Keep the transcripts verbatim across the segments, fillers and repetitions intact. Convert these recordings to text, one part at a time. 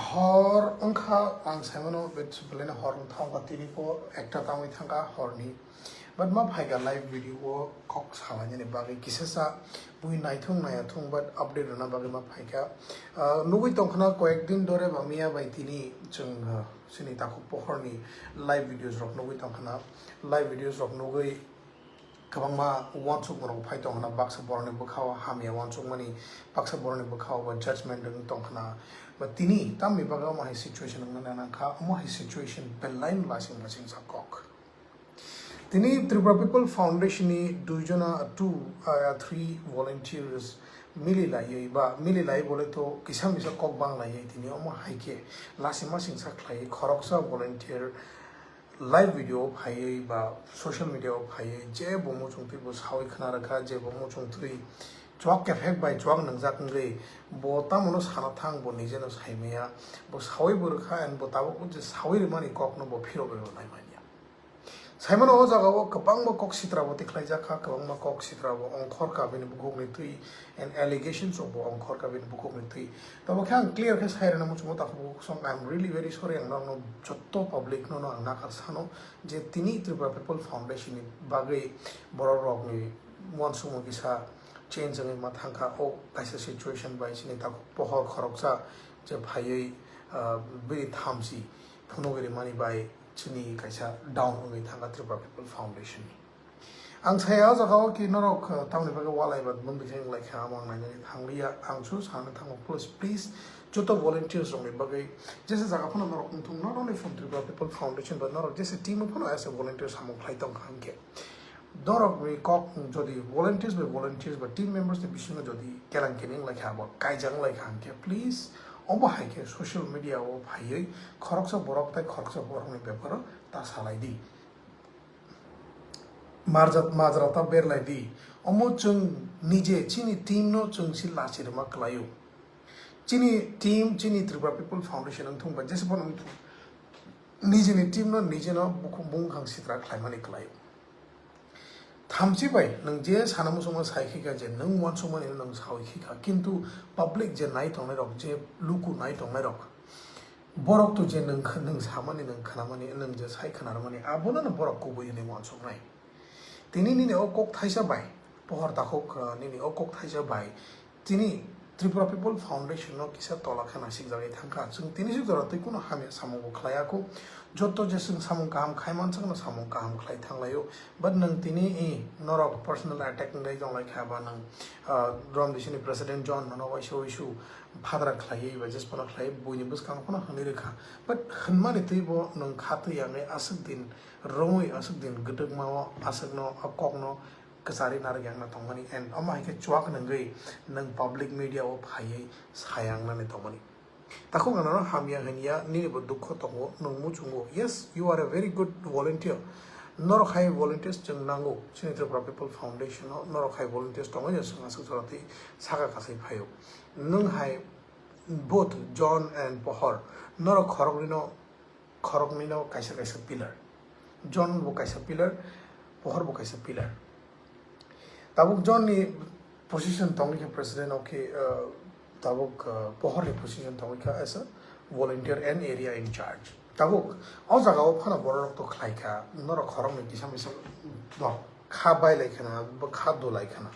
Hor wngkha, ang saimano belaino hor wngkha, tini po ekta tangwi thangkha horni. But ma phaikha live video o kok salainani bagwi kisa sa bui naithung naiyathung, but update rwna bagwi ma phaikha. Ah, nugwi tongkhana koyek din dore bamiya bai tini chwng, ah, chini takhuk pohorni live videos rok nugwi tongkhana, live videos rok nugwi kwbangma uansukma rok phai tongkhana, baksa borokni bwkhao hamya uansukmani, baksa borokni bwkhao ba judgment wng tongkhana. Ba tini tamni bagwi omo hai situation wngna nangkha, omo hai situation belaino lasing lasing sa kok. Tini Tripura People Foundation ni duijona, two, ah, three volunteers mili laiwi ba mili lai bole to kisa misa kok bang laiwi tini omo hai khe lasima singsa khlaiwi khoroksa volunteer live video phaiwi ba social media o phaiwi je bo muchungtwi bo sawi khna rwkha, je bo muchungtwi chuak kephek bai chuak nwngjak wngwi bo tamono sana thang bo nijeno saimaya, bo sawi bo rwkha and bo tabuk je sawi rwmani kokno bo phirogwi bo naimanya. Saimano o jaga o kwbangma kok sitra bo tikhlaijak kha, kwbangma kok sitra bo ongkhor kha bini bukhukni twi and allegations rok bo ongkhor kha bini bukhukni twi. Tabo khe ang clear khe sai rwna muchungo takhuk bukhuk song, I am really very sorry, ang norokno jotto public no no ang nakar sano je tini Tripura People Foundation ni bagwi borok rokni uansukmung kisa change wngwi ma thangkha. O kaisa situation bai chini takhuk pohor khoroksa je phaiwi, ah, bini thamchi phunugwi rimani bai chini kaisa down wngwi thangkha Tripura People Foundation ni. Ang saya o jaga o ki norok, uh, tamni bagwi walai ba bumdi khe wng lai kha, amo ang nainani thangliya. Ang su sana thango, please, please, joto volunteers rokni bagwi jesa jaga phano norok wng thung, not only from Tripura People Foundation, but norok jesa team o phano as a volunteer samung khlai tong kha hwnkhe. Norokni kok jodi volunteers by volunteers ba team members ni bisingo jodi kelang kening lai kha, abo kaijak lai kha hwnkhe, please, omo hai khe social media o phaiwi khoroksa borok tei khoroksa borokni beparo ta salai di. Marjat majra ta berlai di. Omo chwng nije chini team no chwng si lachi rwma kwlaio. Chini team, chini Tripura People Foundation wng thung ba jesa phano wng thung, nijeni team no nije no bukhuk bung khang sitra khlaimani kwlaio. Thamchi bai nwng je sana muchungma sai khe kha je nwng uansukmani nwng sawi khe kha, kintu public je nai tongnai rok, je luku nai tongnai rok, borok to je nwng kh-, nwng samani, nwng khnamani, nwng je sai khnarmani, abono no borok kubui hwnwi uansuknai. Tini nini o kok thaisa bai, pohor takhuk, uh, nini o kok thaisa bai, tini Tripura People Foundation no kisa tola khe nasikjagwi thangkha. Chwng tini si jora twi kuno hamya samung bo khlai ya kho. Joto je chwng samung kaham khai mansa no samung kaham khlai thanglaio. But nwng tini i norok personal attack wngwi tong lai kha ba nwng, uh, Rom D C ni President John nono waisa waisu phadra khlaiwi ba jespano khlaiwi buini bwskango phano hwnwi rwkha. But hwnmani twi bo nwng kha twi yangwi aswk din romwi aswk din gwdwkma o aswkno o kokno kwcharwi narwk yakna tongmani and omo hai khe chuak nangwi nwng public media o phaiwi sayangnani tongmani. Takhuk ang nono hamya hwnya, nini bo dukho tongo, nwng muchungo. Yes, you are a very good volunteer. Norok hai volunteers chwng nango, chini Tripura People Foundation o norok hai volunteers tongo, yes, chwng aswk jora twi saka kasai phaio. Nwng hai both John and Pohor, norok khoroknwino khoroknwi no kaisa kaisa pillar. John bo kaisa pillar, Pohor bo kaisa pillar. Tabuk John ni position tongwi kha president, okay, uh, tabuk, uh, Pohor ni position tongwi kha as a volunteer and area in charge. Tabuk o jaga o phano borok rok to khlai kha, norok khoroknwi kisa misa do kha bai lai khana, bo kha do lai khana.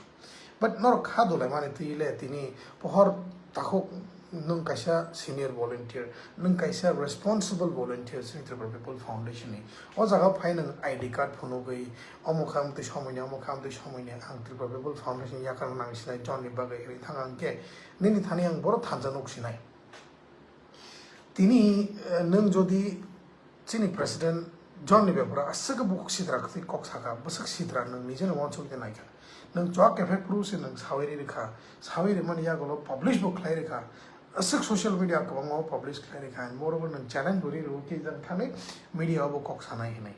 But norok kha dulai mani twi le tini Pohor takhuk nwng kaisa senior volunteer, nwng kaisa responsible volunteer chini Tripura People Foundation ni. O jaga phai nwng I D card phunugwi omo kha amtwi somoi ni, omo kha amtwi somoi ni, ang Tripura People Foundation ni yakar nang sinai John ni bagwi ri thang ang khe nini thani ang boro thansa nuk sinai. Tini, eh, nwng jodi chini president John ni bepara aswk khe bukhuk sitra kwtwi kok saka, bwswk sitra nwng nijeno uansuk de naikha. Nwng chuak kephek phuru se nwng sawi ri rwkha, sawi rimani yagulo publish bo khlai rwkha, aswk social media kwbangma o publish khlai rwkha, and moreover nwng challenge bo ri rwo khe jang thangwi media o bo kok sanai hinwi.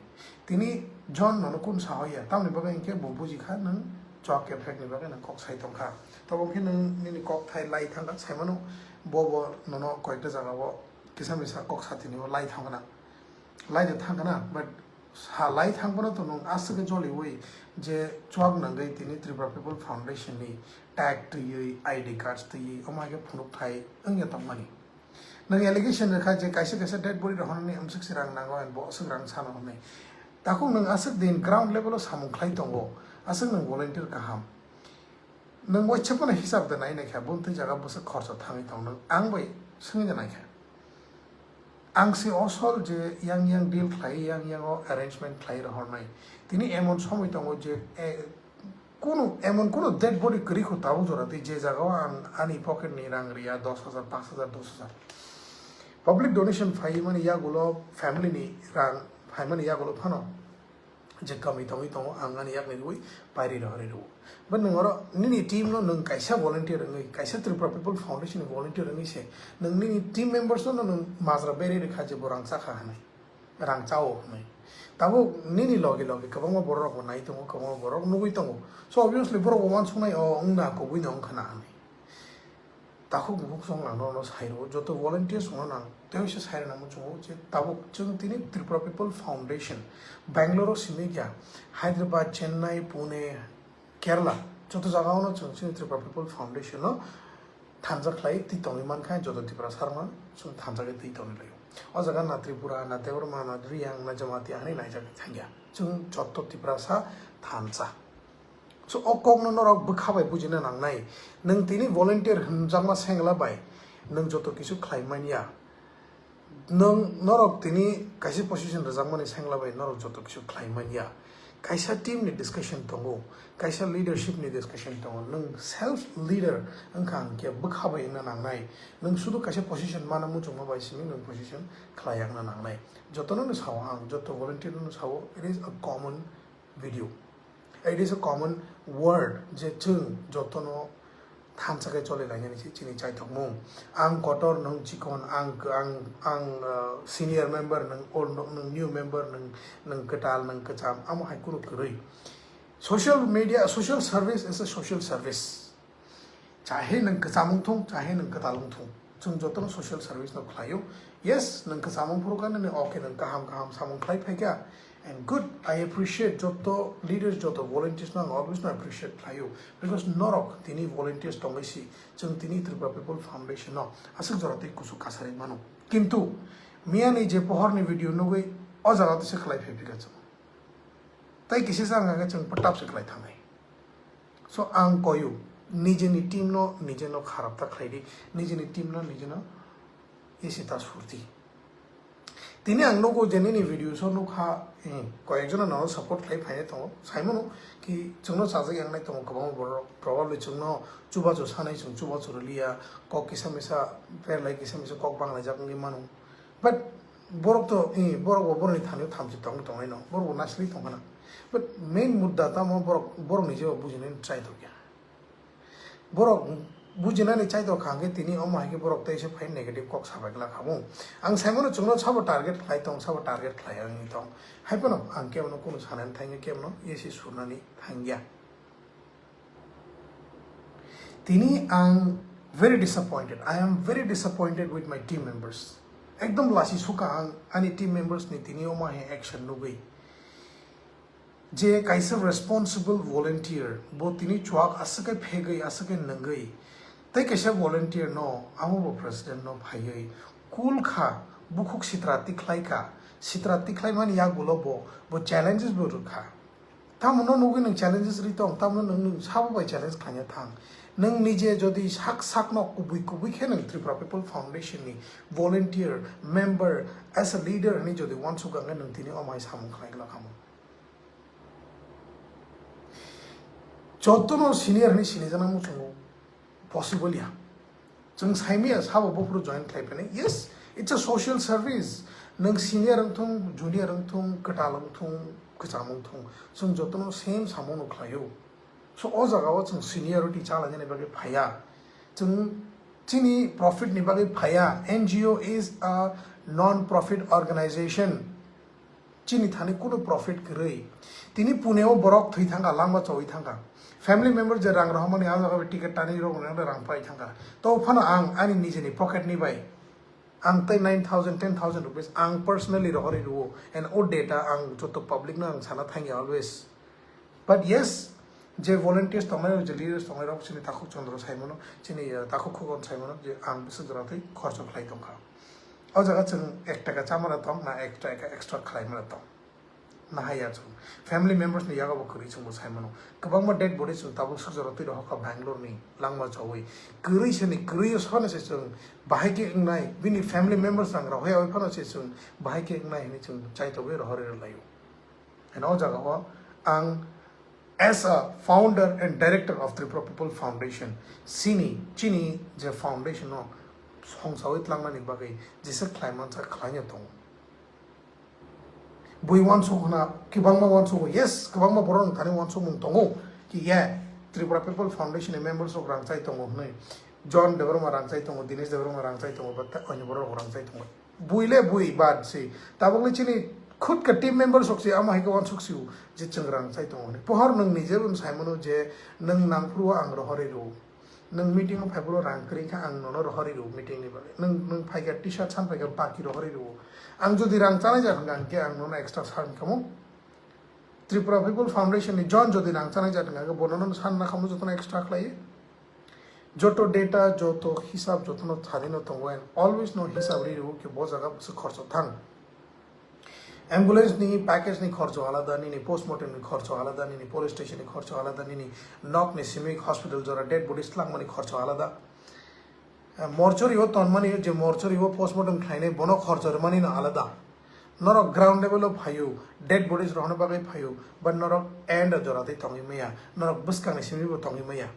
Tini John nono kun sahoya, tamni bagwi hinkhe bo bujikha nwng chuak kephek ni bagwi nwng kok sai tongkha. Tabuk khe nwng nini kok thai lai thangkha, saimano bo bo nono koyekta jaga o kisa misa kok satini o lai thangkha na, lai de thangkha na, but sa lai thangphano to nwng aswk khe joliwi je chuak nangwi tini Tripura People Foundation ni tag twiwi, I D cards twiwi, omo hai khe phunuk thai wngya tongmani. Nwng allegation rwkha je kaisa kaisa dead body rohornani amswk se rang nango and bo aswk rang sano hwnwi. Takhuk nwng aswk din ground level o samung khlai tongo, aswk nwng volunteer kaham. Nwng waisa phano hisab da nai naikha, buntwi jaga bwswk khorcho thangwi tong nwng, ang bai swngwi da naikha. Ang se osol je yang yang deal khlai, yang yang o arrangement khlai rohornai. Tini emon somoi tongo je, eh, kunu, emon kunu dead body kwrwi kho tabuk jora twi je jaga o ang ani pocket ni rang riya dos hajar, panch hajar, dos hajar. Public donation phaimani yagulo family ni rang phaimani yagulo phano je kami tongwi tongo ang ani yakni rwi pairi rohorwi rwo. But nwng oro nini team no nwng kaisa volunteer wngwi, kaisa Tripura People Foundation ni volunteer wngwi se nwng nini team members no nwng majra berwi rwkha je bo rang chakha hwnwi, rang chao hwnwi. Tabuk nini loge loge kwbangma borok rok bo nai tongo, kwbangma borok nugwi tongo. So obviously borok bo uansuknai, o wngna kubui no wngkha na hwnwi. Takhuk bukhuk song ang norokno sai rwo, joto volunteers rokno ang tei waisa sai rwna muchungo je tabuk chwng tini Tripura People Foundation Bangalore o simi kya, Hyderabad, Chennai, Pune, Kerala, joto jaga ono chwng chini Tripura People Foundation no thansa khlai twi tongwi mankha, joto Tiprasa rokno chwng thansa khe twi tongwi laio. O jaga na Tripura, na Debbarma, na Riyang, na Jamatia hinwi naijak thangya, chwng joto Tiprasa thansa. So o kokno norok bwkha bai bujina nangnai. Nwng tini volunteer hwnjakma sengla bai nwng joto kisu khlai manya. Nwng norok tini kaisa position rwjakmani sengla bai norok joto kisu khlai manya. Kaisa team ni discussion tongo, kaisa leadership ni discussion tongo. Nwng self leader wngkha hwnkhe bwkha bai wngna nangnai. Nwng sudu kaisa position mana muchungma bai simi nwng position khlai yakna nangnai. Jotono no sao ang, joto volunteer no sao, it is a common video. It is a common word je chwng jotono thansa khe choli lainani se chini chaithokmung. Ang kotor, nwng chikon, ang, ang, ang, uh, senior member, nwng old, nwng new member, nwng, nwng kwtal, nwng kwcham, amo hai kunu kwrwi. Social media, social service is a social service. Chahe nwng kwcham wng thung, chahe nwng kwtal wng thung, chwng jotono social service no khlaio. Yes, nwng kwcham wng phuru kha nini, okay, nwng kaham kaham samung khlai phaikha, and good, I appreciate joto leaders, joto volunteers no ang always no appreciate khlaio, because norok tini volunteers tongwi si chwng tini Tripura People Foundation no aswk jora tei kuchuk kasarwi mano. Kintu miyani je pohorni video nugwi o jaga twi se khlai phai phika chwng. Tai kisa sa wngkha khe chwng pwtap se khlai thangnai. So ang koyu, nijeni team no nije no kharap ta khlai di, nijeni team no nije no isi ta surti. Tini ang nugo je nini video so nukha, eh, koyek jona no support khlai phai tongo, saimano ki chwngno chajak yang nai tongo kwbangma borok, probably chwngno chubachu sanai, chwng chubachu rwliya, kok kisa misa perlai, kisa misa kok banglaijak wngwi mano. But borok to, eh, borok bo borokni thani thamchi tong tongnai no, borok bo naisli tongkhana. But main mudda tamo borok, borok ni jeba bujinani try tongya. Borok bujinani chai tongkha hwnkhe tini omo hai khe borok tei se phai negative kok sabai glak kha bo. Ang saimano chwngno sabo target khlai tong, sabo target khlai wngwi tong. Hai phano ang kebono kunu sanani thangya, kebono esi surnani thangya. Tini ang very disappointed. I am very disappointed with my team members. Ekdom lasi suka ang ani team members ni tini omo hai action nugwi. Je kaisa responsible volunteer, bo tini chuak aswk khe phegwi, aswk khe nungwi. Tei kaisa volunteer no, amo bo president no phaiwi cool kha, bukhuk sitra tikhlai kha. Sitra tikhlai mani yagulo bo, bo challenges bo rwkha. Tamo no nugwi nwng challenges ri tong, tamo no nwng, nwng sabo bai challenge khlaina thang. Nwng nije jodi sak sak no kubui kubui khe nwng Tripura People Foundation ni volunteer, member, as a leader hwnwi jodi uansuk ang khe nwng tini omo hai samung khlai glak kha mo. Jotono senior hwnwi sinijana muchungo possible ya. Chwng saimaya sabo buphuru join khlai phani. Yes, it's a social service. Nwng senior wng thung, junior wng thung, kwtal wng thung, kwcham wng thung, chwng jotono same samung no khlaio. So o jaga o chwng seniority chalainani bagwi phaiya. Chwng chini profit ni bagwi phaiya. N G O is a non-profit organization. Chini thani kunu profit kwrwi. Tini Pune o borok thwi thangkha, langma chowi thangkha. Family member je rang rohormani a jaga bai ticket tani rok rang pai thangkha. To phano ang ani nijeni pocket ni bai ang tei nine thousand, ten thousand rupees ang personally rohorwi rwo, and o data ang joto public no ang sana thangya always. But yes, Je volunteers tongnai rok, je leaders tongnai rok, chini takhuk chondro sai mano, chini, eh, takhuk khukon sai mano je ang bwswk jora twi khorcho khlai tongkha. O jaga chwng ek taka chamani tong na ek taka extra khlai mani tong. Nahaya chwng family members ni yago bo kwrwi chwngbo sai mano. Kwbangma dead body chwng tabuk swk jora twi rohorkha Bangalore ni langma chawi. Kwrwi se ni kwrwi sone se chwng bahai khe wngnai, bini family members rang rohorya oi phano se chwng bahai khe wngnai hinwi chwng chaitogwi rohorwi rwlaio. And o jaga o ang as a founder and director of Tripura People Foundation, chini, chini je foundation no songsawi tlangnani bagwi jesa khlai mansa khlaino tongo. Bui uansuk hwna, kwbangma uansuk, yes, kwbangma borok nang thani uansukmung tongo, ki ye, Tripura People Foundation ni members rok rang chai tongo hwnwi, John Debbarma rang chai tongo, Dinesh Debbarma rang chai tongo, ba ta-, onyo borok rok rang chai tongo. Bui le bui bad se, tabuk le chini khud ka team members rok se, amo hai khe uansuk sio, je chwng rang chai tongo hwnwi. Pohor nwng nije bo sai mano je nwng nang phuru ang rohorwi rw. Nwng meeting o phai phuru rang kwrwi kha ang nono rohorwi rw meeting ni bagwi. Nwng, nwng phai kha T-shirt san phai kha baki rohorwi rw. Ang jodi rang chanai jak hwnkha hwnkhe ang nono extra san khamu. Tripura People Foundation ni John jodi rang chanai jak hwnkha hwnkhe bo nono san na khamu jotono extra khlaiwi. Joto data, joto hisab jotono thadino tongo and always no hisab ri rw khe bo jaga bwswk khorcho thang. Ambulance ni package ni khorcho alada, nini postmortem ni khorcho alada, nini police station ni khorcho alada, nini nok ni simi hospital jora dead bodies tlangmani khorcho alada. Eh, mortuary o tonmani je mortuary o postmortem khlainai bono khorcho rwmani no alada. Norok ground level o phaio, dead bodies rohorna bagwi phaio, but norok end o jora tei tongwi maya, norok bwskang ni simi bo tongwi maya.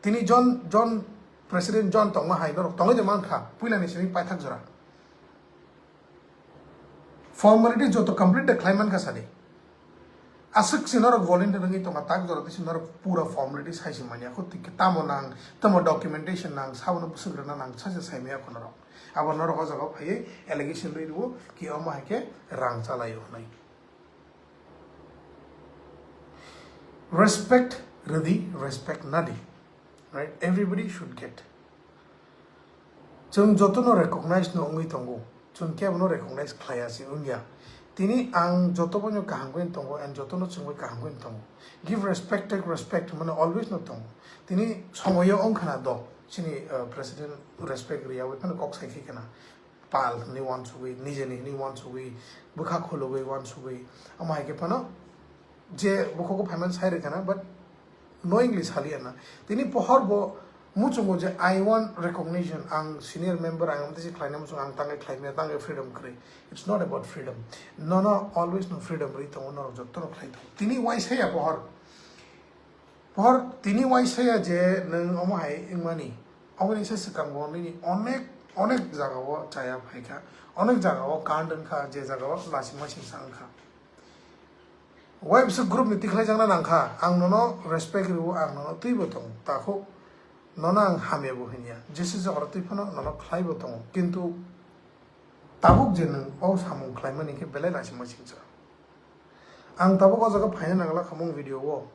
Tini John, John, President John tongma hai norok tongwi de mankha, puila ni simi paithak jora. Formality joto complete de khlai mankha sadi. Aswk se norok volunteer wngwi tongma tak jora tei se norok pura formality sai se manya kho tamo nang, tamo documentation nang, sabono bwswk rwna nang, saisa sai maya kho norok. Abo norok o jaga phaiwi allegation rwi rwo ki omo hai khe rang chalaio hwnwi. Respect rwdi, respect nadi. Right? Everybody should get. Chwng jotono recognize no wngwi tongo. Chwng kebono recognize khlaiya se wngya. Tini ang joto boino kaham khe tongo and jotono chwngwi kaham khe tongo. Give respect, take respect, mane always no tongo. Tini somoyo wngkhana do. Chini, uh, president respect riyawi phano kok sai khe khana. Pal hinwi uansugwi, nijeni hinwi uansugwi, bwkha khulugwi uansugwi, omo hai khe phano je bukhugo phaimani sai rwkha na, but knowingly saliya na. Tini pohor bo muchungo je I want recognition, ang senior member, ang amtwi se khlaina muchung, ang tangwi khlaimaya, tangwi freedom kwrwi. It's not about freedom. Nono always no freedom rwi tongo, norok jotono khlai tongo. Tini uaisaya pohor. Pohor tini uaisaya je nwng omo hai wngmani, oboni se swkango nini onek, onek jagao chaya phaikha, onek jagao kand wngkha, je jagao lasima singsa wngkha. Uaibwswk group ni tikhlaijakna nangkha, ang nono respect rwo, ang nono twibo tongo, takhuk nono ang hamya bo hinya, jesa jagao twi phano nono khlaibo tongo, kintu tabuk je nwng o samung khlaimani khe belai lasima singsa. Ang tabuk o jaga phaina nangla khamung video o.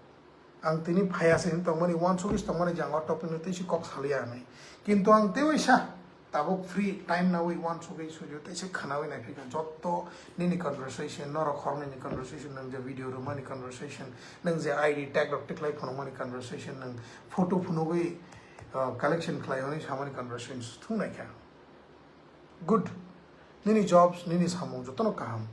Ang tini phaya se hinwi tongmani, uansugwi se tongmani je ang o topic no tei se kok saliya hinwi. Kintu ang teiwi sa, tabuk free time nawi uansugwi suju tei se khwnawi naiphikha. Jotto nini conversation, norok khoroknwi ni conversation, nwng je video rwmani conversation, nwng je I D tag rok tikhlai phunukmani conversation, nwng photo phunugwi, uh, collection khlai hwnwi samani conversation thung naikha. Good. Nini jobs, nini samung jotono kaham.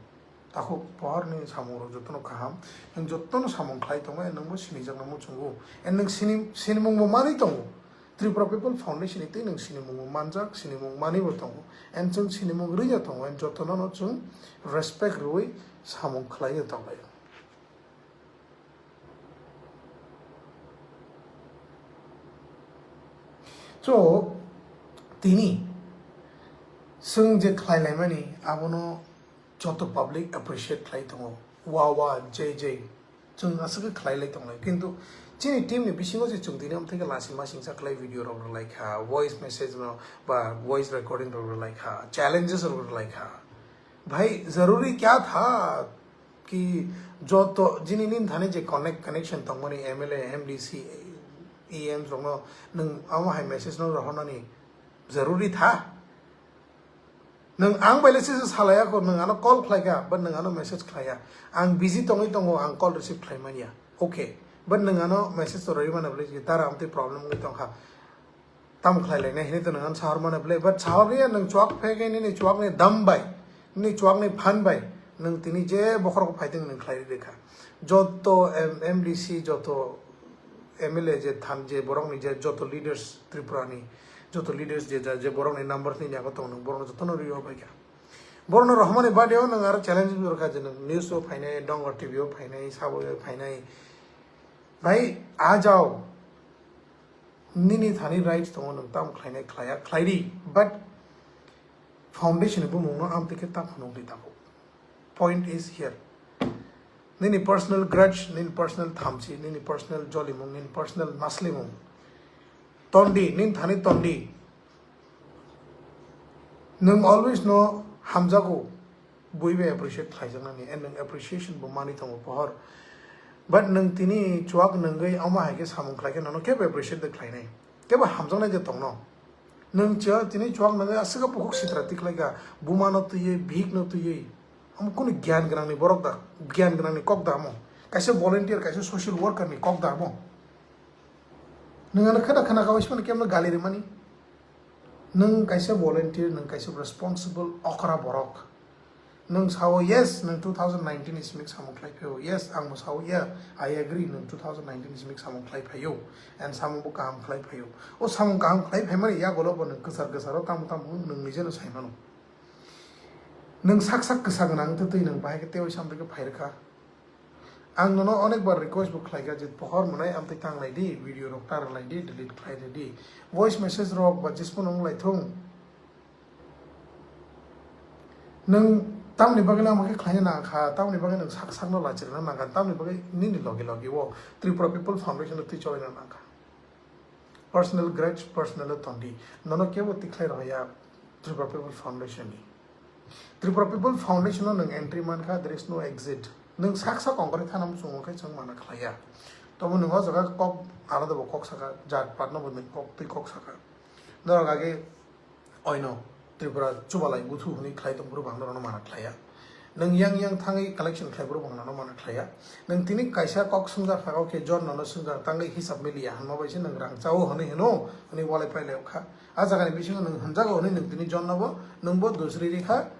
Takhuk pohor nini samung rok jotono kaham. Nwng jotono samung khlai tongo, nwngbo sinijakno muchungo. And nwng sini, sinimungbo manwi tongo. Tripura People Foundation ni tei nwng sinimungbo manjak, sinimung manwibo tongo. And chwng sinimung rwya tongo, and jotono no chwng respect rwwi samung khlaiwi tonglaio. So, tini chwng je khlai laimani, abono joto public appreciate khlai tongo. Wa wa, jai jai. Chwng aswk khe khlai lai tonglai. Kintu chini team ni bisingo je chwng tini amtwi khe lasima singsa khlai video rok rwlai kha, voice message no ba voice recording rok rwlai kha, challenges rok rwlai kha. Bhai, zaruri kya tha? Ki joto jini nin thani je connect, connection tongmani M L A, M D C, E M rokno nwng amo hai message no rohornani zaruri tha? Nwng ang bai le sesa salaya kho, nwng ano call khlai kha, but nwng ano message khlai ya. Ang busy tongwi tongo, ang call receive khlai manya. Okay, But nwng ano message to rwi mano bwle, tara amtwi problem wngwi tongkha. Tamo khlai lainai hinwi to nwng ano sahor mano bwle, but sahor ya nwng chuak phai khe nini chuak ni dam bai, nini chuak ni phan bai, nwng tini je bokhorok phai tong nwng khlai rikha. Joto M-, M D C, joto M L A je than je borok ni je joto leaders Tripura ni, joto leaders je ja-, je borok ni number ni yago tong nwng borok joto no rwi hor bai kha. Borok no rohormani bade o nwng aro challenge rwkha je nwng news o phainai, Dongor T V o phainai, sabo o phainai. Bhai, a jao. Nini thani rights tongo, nwng tamo khlainai khlaiya, khlai di. But foundation ni bumung no amtwi khe ta phunuk di tabuk. Point is here. Nini personal grudge, nini personal thamchi, nini personal jolimung, nini personal maslimung. Tondi, nini thani tondi. Nwng always no hamjago, bui bai appreciate khlaijaknani, and nwng appreciation bo mani tongo pohor. But nwng tini chuak nwngwi omo hai khe samung khlai khe nono kebo appreciate de khlainai, kebo hamjaknai de tongno. Nwng chia tini chuak nwngwi aswk bukhuk sitra tikhlaika, buma no twiwi, bihik no twiwi. Omo kunu gyan gwnangni borok da, gyan gwnangni kok da omo. Kaisa volunteer, kaisa social worker ni kok da omo. Nwng ano khana khana kawi sipani kemno gali rimani. Nwng kaisa volunteer, nwng kaisa responsible okra borok. Nwng sao, yes, nwng two thousand nineteen ni simi samung khlai phaio. Yes, ang bo sao, yeah, I agree, nwng two thousand nineteen ni simi samung khlai phaio. And samung bo kaham khlai phaio. O samung kaham khlai phaimani yagulo bo nwng kwchar kwcharo tamo tamo nwng nije no sai mano. Nwng sak sak kwsa gwnang twi twi nwng bahai khe teibo samtwi khe phai rwkha. Ang nono onek bar request bo khlaikha je pohor mwnai amtwi tang lai di, video rok ta rw lai di, delete khlai rw di. Voice message rok ba jismo nung lai thung. Nwng tamni bagwi lama khe khlaina nang kha, tamni bagwi nwng sak sakno lachirna nang kha, tamni bagwi nini logi logi o Tripura People Foundation no twi cholaina nang kha. Personal grudge, personal o tongdi. Nono kebo tikhlai rohya Tripura People Foundation ni. Tripura People Foundation no nwng entry man kha, there is no exit. Nwng sak sak ongkhorwi thana muchungo khe chwng mana khlaiya. Tobo nwng o jaga kok alada bo kok saka, jat patno bo nwng kok twi kok saka. Norok age oino Tripura chubalai buthu hwnwi khlai tong borok ang norokno mana khlaiya. Nwng yang yang thangwi collection khlai borok ang nono mana khlaiya. Nwng tini kaisa kok swngjak kha, khe John nono swngjak tangwi hisab miliya hwnma bai se nwng rang chao hwnwi hwno hwnwi walai pailai kha. A jagani bisingo nwng hwnjago hwnwi nwng tini John nobo nwngbo dusri rikha.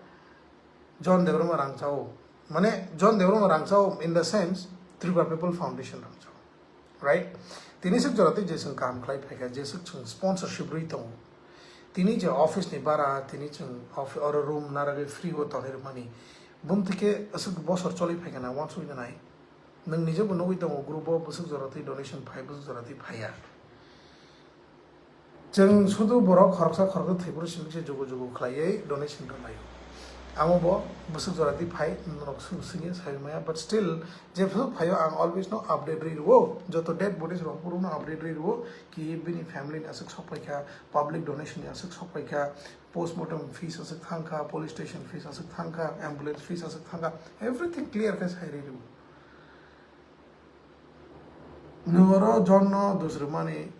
John Debbarma rang chao. Mane John Debbarma rang chao in the sense Tripura People Foundation rang chao. Right? Tini swk jora tei jeswng kaham khlai phaikha, jeswk chwng sponsorship rwi tongo. Tini je office ni bara, tini chwng of-, oro room naragwi free o tonwi rwmani. Bumtwi khe aswk bosor choli phaikha na uansukwi nai. Nwng nije bo nugwi tongo group o bwswk jora twi donation phai, bwswk jora twi phaiya. Chwng sudu borok khoroksa khoroksa thwiburu simi se jugu jugu khlaiwi donation rwlaio. Amo bo bwswk jora twi phai norok sw-, swngya sai maya, but still jephru phaio ang always no update rwi rwo, joto dead bodies rok phuru no update rwi rwo ki bini family ni aswk sok paikha, public donation ni aswk sok paikha, postmortem fees aswk thangkha, police station fees aswk thangkha, ambulance fees aswk thangkha, everything clear khe sai rwi rwo. Nwng oro John no dusrwmani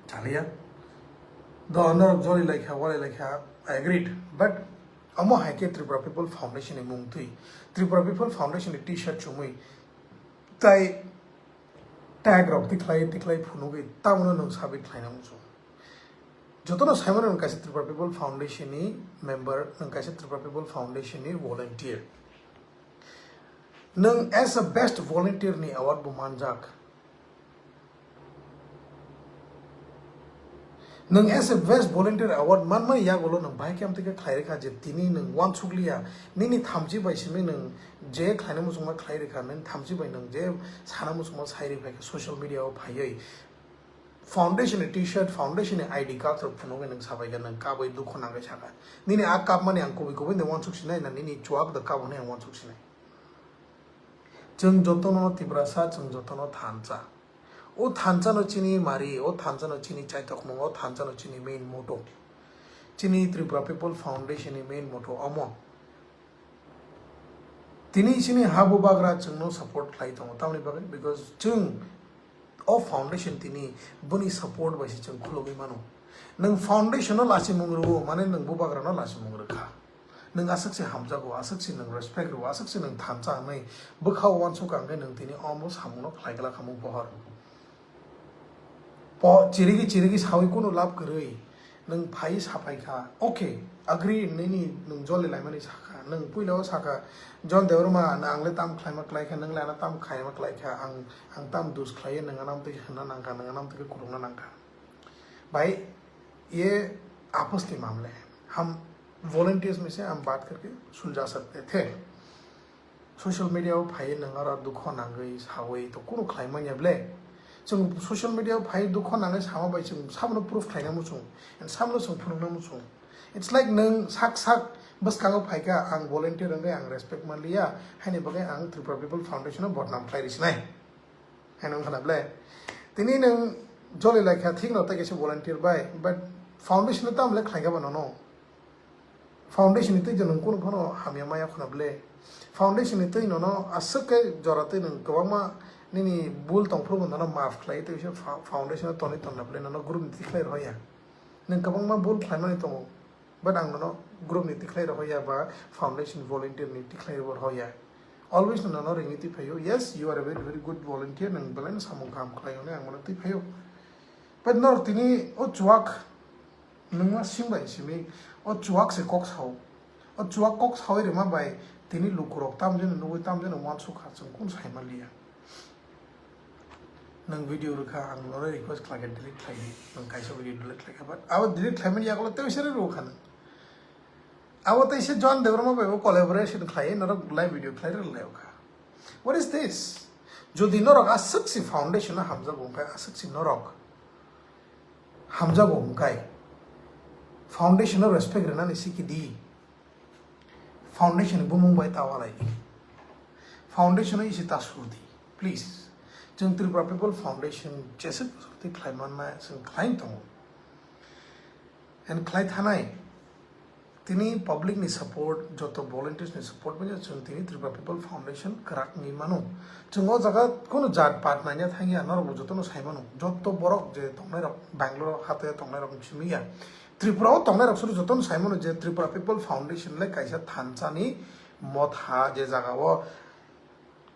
chaliya. Do norok joli laikha, walai laikha, I agreed. But omo hai khe Tripura People Foundation ni mung twi, Tripura People Foundation ni T-shirt chumui, tai tag rok tikhlai tikhlai phunugwi tamono nwng sabi khlaina muchung. Jotono saimano nwng kaisa Tripura People Foundation ni member, nwng kaisa Tripura People Foundation ni volunteer. Nwng as a best volunteer ni award bo manjak. Nwng as a best volunteer award manmani yagulo nwng bahai khe amtwi khe khlai rwkha je tini nwng uansukliya, nini thamchi bai simi nwng je khlaina muchungma khlai rwkha, nini thamchi bai nwng je sana muchungma sai rwkha social media o phaiwi. Foundation ni T-shirt, foundation ni I D card rok phunugwi nwng sabaikha, nwng kabwi dukhu nangwi sakha. Nini a kapmani ang kubui kubui nwng uansuk sinai na nini chuak da kabo hwnwi ang uansuk sinai. Chwng jotono Tiprasa, chwng jotono thansa. O thansa no chini mari, o thansa no chini chaitokmung, o thansa no chini main motto. Chini Tripura People Foundation ni main motto omo. Tini chini ha bubagra chwngno support khlai tongo, tamni bagwi because chwng o foundation tini boni support bai se chwng khulugwi mano. Nwng foundation no lachimung rwo, mane nwng bubagra no lachimung rwkha. Nwng aswk se hamjago, aswk se nwng respect rwo, aswk se nwng thansa hwnwi bwkha o uansuk kha, hwnkhe nwng tini omo samungno khlai glak kha mung pohor. Po-, chirigi chirigi sawi kunu lab kwrwi. Nwng phai saphai kha. Okay, agree, nini nwng joli laimani sakha. Nwng puila o sakha, "John Debbarma, na ang le tam khlaima klai kha, nwng le ano tam khaima klai kha, ang, ang tam dus khlai, nwng ano amtwi hwnna nang kha, nwng ano amtwi khe kwrwngna nang kha." Bhai, ye apas ke mamle hai. Hum volunteers mein se hum baat karke sulja sakte the. Social media o phai nwng aro dukho nangwi sawi to kunu khlai manya ble. Chwng social media o phai dukho nangwi sama bai chwng sabono proof khlaina muchung, and sabono chwng phunukna muchung. It's like nwng sak sak bwskango phai kha, "Ang volunteer wngwi ang respect manliya, haini bagwi ang Tripura People Foundation o bodnam khlai rwsinai." Haino wngkha na ble. Tini nwng joli lai kha, thik no, tei kaisa volunteer bai, but foundation no tamo le khlai kha ba nono? Foundation ni twi nwng kunu phano hamya maya khuna ble. Foundation ni twi nono aswk khe jora twi nwng kwbangma nini bul tong phuru bo nono maaf khlai twi se fo-, foundation no tonwi tonna ble, nono group ni tikhlai rw ya. Nwng kwbangma bul khlaimani tongo, but ang nono group ni tikhlai rw ya ba foundation volunteer ni tikhlai rw ya. Always nono ringwi twi phaio, "Yes, you are a very, very good volunteer, nwng belai no samung kaham khlai," hwnwi ang bono twi phaio. But norok tini o chuwak nwngma sing bai simi o chuwak se kok sao. O chuwak kok sawi rwma bai tini lukurok tamjani nugwi tamjani uansuk kha, chwng kunu sai manliya. Nwng video rwkha, ang nono request khlai kha, delete khlai di. Nwng kaisa video delete khlai kha, but abo delete khlaimani yagulo tei se rwkha nwng. Abo tei se John Debbarma bai bo collaboration khlai, norok live video khlai rwlaio kha. What is this? Jodi norok aswk si foundation no hamjago wngkha, aswk si norok hamjago wngkha, foundation no respect rwnani sikidi. Foundation ni bumung bai ta walai di. Foundation no isi ta sur di, please. Chwng Tripura People Foundation jeswk bwswk twi khlai manna chwng khlai tongo. And khlai thanai, tini public ni support, joto volunteers ni support bai chwng tini Tripura People Foundation kwrak wngwi mano. Chwng o jaga kunu jat pat naina thangya, norok bo jotono sai mano. Joto borok je tongnai rok, Bangalore o hate tongnai rok simi ya. Tripura o tongnai rok suru jotono sai mano je Tripura People Foundation le kaisa thansa ni motha, je jaga o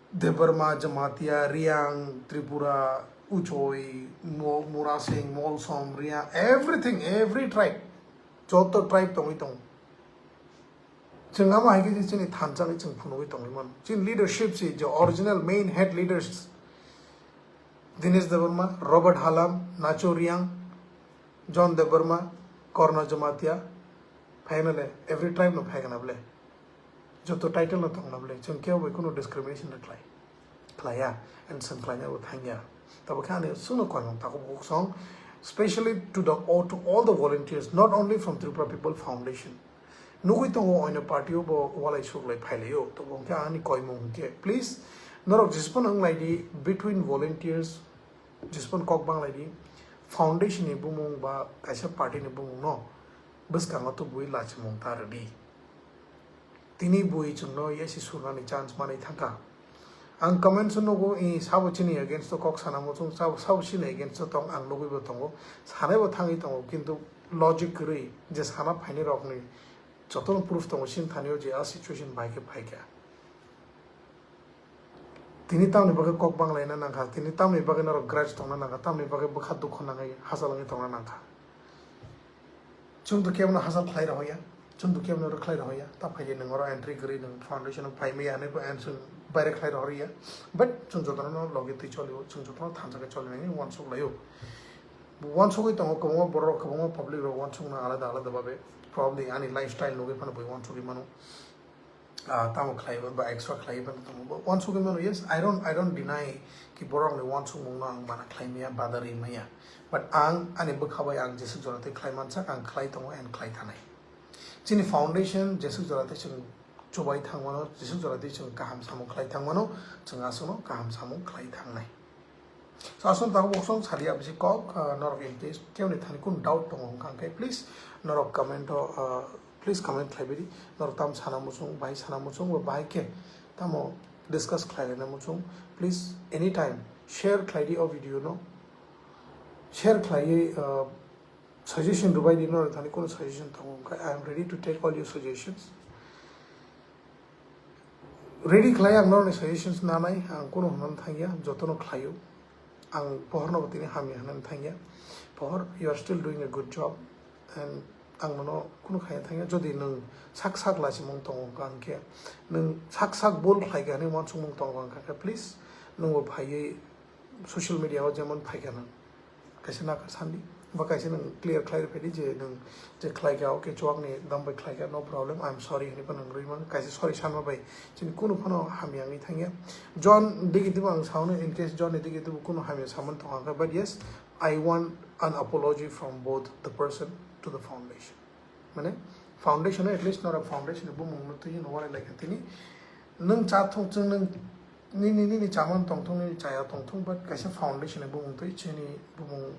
Debbarma, Jamatia, Riang, Tripura, Uchoi, Mo-, Murasing, Molsom, Riang, everything, every tribe, joto tribe tongwi tongo. Chwng amo hai khe chini thansa ni chwng phunugwi tongwi mano. Chini leadership si je original main head leaders, Dinesh Debbarma, Robert Halam, Nacho Riang, John Debbarma, Korno Jamatia, phaina le every tribe no phaikha na ble. Joto title no tongna ble. Chwng kebo bai kunu discrimination no khlai, khlaiya, and chwng khlaina bo thangya. Tabo khe ani chwngno koimung tako bukhuk song, specially to the, to all the volunteers, not only from Tripura People Foundation. Nugwi tongo oino party o bo walai suklai phailaio. Tabo hwnkhe ani koimung hwnkhe, please, norok jesphano wng lai di between volunteers, jesphano kok bang lai di, foundation ni bumung ba kaisa party ni bumung no bwskango tubui lachimung ta rw di. Tini bui chwngno yasi surnani chance manwi thangkha. Ang comments o nugo, i sabo chini against o kok sana muchung, sabo, sabo chini against o tong, ang nugwi bo tongo. Sanai bo thangwi tongo, kintu logic kwrwi je sana phaini rokni jotono proof tongo, chini thani o je a situation bai khe phaikha. Tini tamni bagwi kok banglaina nangkha, tini tamni bagwi norok grudge tongna nangkha, tamni bagwi bwkha dukho nangwi hachal wngwi tongna nangkha. Chwng to kebono hachal khlai rohoya, chwng to kebono rwkhlai rohoya, ta phaidi nwng oro entry kwrwi nwng foundation o phai maya hinwi bo and chwng baire khlai rohorya. But chwng jotono logi twi cholio, chwng jotono thansa khe cholinani uansuk laio. Uansugwi tongo kwbangma borok, kwbangma public rok uansukna alada alada babe. Probably ani lifestyle nugwi phano bo uansugwi mano. Ah, tamo khlai ba extra khlai ba tamo bo uansugwi mano. Yes, I don't, I don't deny ki borok ni uansukmung no ang mana khlai maya, badari maya. But ang ani bwkha bai ang jeswk jora twi khlai mansak, ang khlai tongo and khlai thanai. Chini foundation jeswk jora twi chwng chubai thang mano, jeswk jora twi chwng kaham samung khlai thang mano, chwng aswkno kaham samung khlai thangnai. So, aswk tabuk song sadi abisi kok, ah, norok in case keboni thani kun doubt tongo hwnkha khe, please, norok comment o, ah, please comment khlai bidi. Norok tam sana muchung, bahai sana muchung, ba bahai khe tamo discuss khlai laina muchung. Please, anytime share khlai di o video no. Share khlaiwi, ah, suggestion rwbai di, norok thani kono suggestion tongo, hwnkhe I am ready to take all your suggestions. Ready khlai ang norokni suggestions nanai, ang kunu hwnna thangya, jotono khlaio. Ang pohorno bo tini hamya hwnna thangya. Pohor, you are still doing a good job. And ang nono kunu khaina thangya, jodi nwng sak sak lachimung tongo hwnkha hwnkhe, nwng sak sak bol khlaikha hwnwi uansukmung tongo hwnkha khe, please nwngbo phaiwi social media o jemon phaikha nwng kaisa nakar sandi, ba kaisa nwng clear khlai rwphaidi je nwng je khlaikha, okay, chuakni dam bai khlaikha, no problem, I am sorry hwnwi phano nwng rwi mano, kaisa sorry sanma bai chini kunu phano hamya wngwi thangya. John digi twibo ang saono, in case John ni digi twibo kunu hamya samani tongo hwnkha, but yes, I want an apology from both the person to the foundation. Mane foundation, at least norok foundation ni bumung no twi no walai laikha tini. Nwng cha thung, chwng nwng nini, nini chamani tongthung, nini chaya tongthung, but kaisa foundation ni bumung twi chini bumung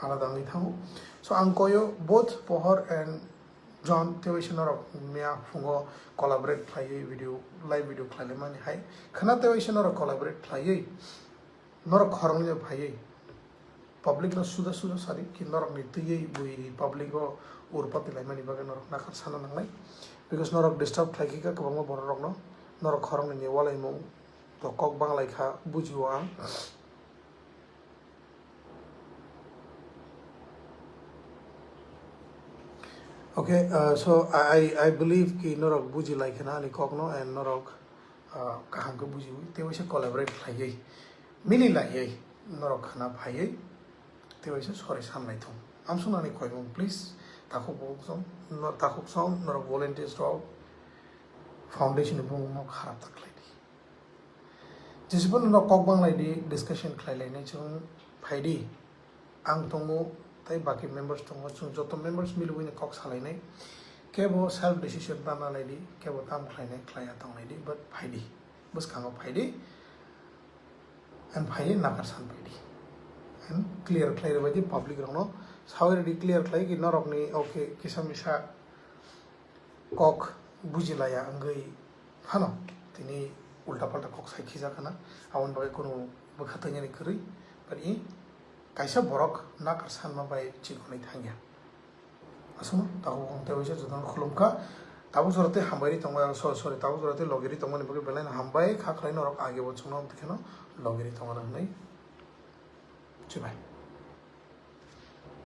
alada wngwi thango. So ang koyo both Pohor and John tei waisa norok miya phungo collaborate khlaiwi video, live video khlailaimani hai khwna tei waisa norok collaborate khlaiwi norok khoroknwi phaiwi public no suja suja sadi ki norok ni twiwi bui public o urpati laimani bagwi norok nakar sana nangnai, because norok disturb khlai kha kwbangma borok rok no, norok khoroknwi ni walaimung to kok banglai kha bujio ang. Okay, uh, so I, I I believe ki norok buji lai khana ani kok no and norok ah, kaham khe bujiwi tei waisa collaborate khlaiwi mili laiwi norok khwna phaiwi tei waisa sorry sanlai thung. Amsuknani koimung please takhuk bukhuk song, no-, takhuk song norok volunteers rok foundation ni bumung no kharap ta khlai di. Jesiphano norok kok banglai di discussion khlai lainai chwng phai di. Ang tongo tei baki members tongo, chwng joto members miliwi ni kok salainai. Kebo self decision ta nalai di, kebo tam khlainai khlaiya tonglai di, but phai di, bwskango phai di, and phai di nakar san phai di, and clear khlai rwbai di public rokno, sawi rwdi clear khlai ki norokni, okay, kisa misa kok bujilaiya wngwi phano tini ulta palta kok sai khijak khana, aboni bagwi kunu bwkha tangya ni kwrwi, but i kaisa borok nakar sanma bai chikonwi thangya. Aswkno tabuk wng tei waisa jotono khulumkha. Tabuk jora tei hambai ri tongmani, sorry, sorry, tabuk jora tei logi ri tongmani bagwi belai no hambai, kha khlai norok age bo chwngno amtwi kheno logi ri tongmani hwnwi. Chibai.